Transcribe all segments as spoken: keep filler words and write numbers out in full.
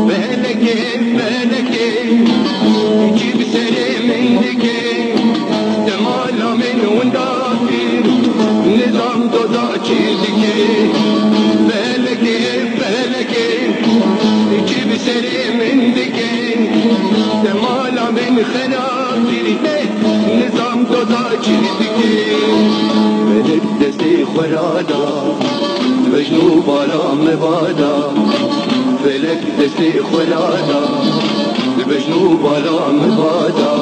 Felekê, felekê, çi bi serê min dike, dema la min winda kir, nizam doza çi dike. Felekê, felekê, çi bi serê min dike, dema la min xera kir, nizam doza çi dike. Felek destê xwe rada, bejn û bala me bada. Felek destê xwe rada, bejn û bala me bada.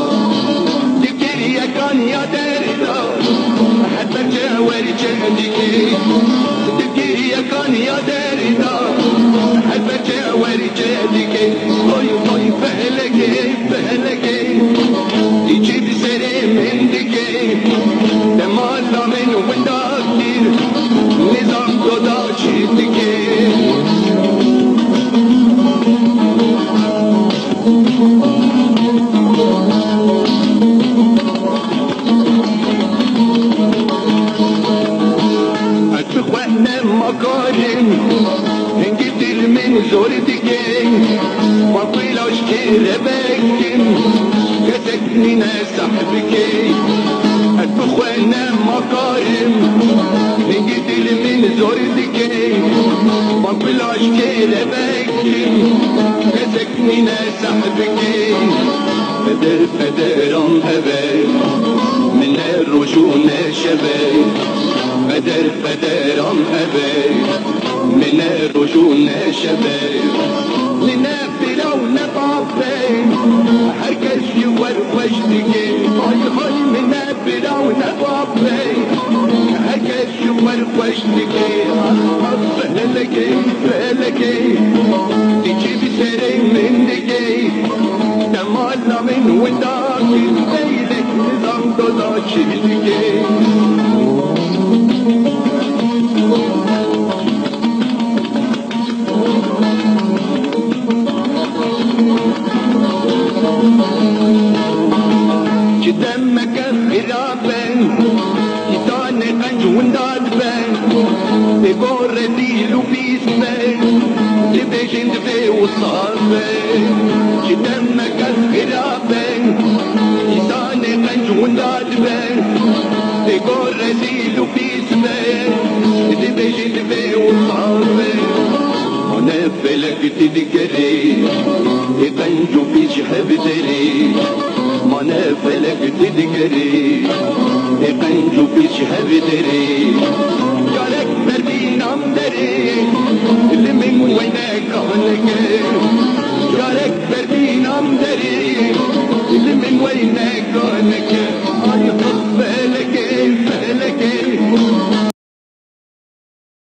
Dikir yekan ya derda, her berçe werî çe dikir. Dikir yekan ya derda, her berçe werî çe dikir. Oy, oy, felekê, felekê, çi bi serê min dike, dema la min winda kir, nizam doza çi dike. Ez bi xwe ne makarim, hingî dil min zor dike. Ma ku laşkê rebekim, kesek nîne seh bike. Ez bi xwe ne makarim, hingî dil min zor dike. Ma ku laşkê rebekim, kesek nîne seh bike. Peder pederan ev e, min ne roj û ne şev e. Peder pederan ev e, min ne roj û ne şev e. Min ne bira û ne bav e, her kes ji we re xweş dike. Hay hay, min ne bira û ne bav e, her kes ji we re xweş dike. Ah, ah, felekê, felekê, tu çi bi serê min dike. Dema la min winda kir, felek nizam doza çi dike. Çi demeke xirab e, îtanê qenc winda dibe, ê go rezîl û pîs be, dibêjin divê wisa be. Çi demeke xirab e, îtanê qenc winda dibe, ê go rezîl û pîs be, dibêjin divê wisa be. Mane felek tu digerî, ê qenc û pîs ji hev derî. Mane felek tu digerî, ê qenc û pîs ji hev derî.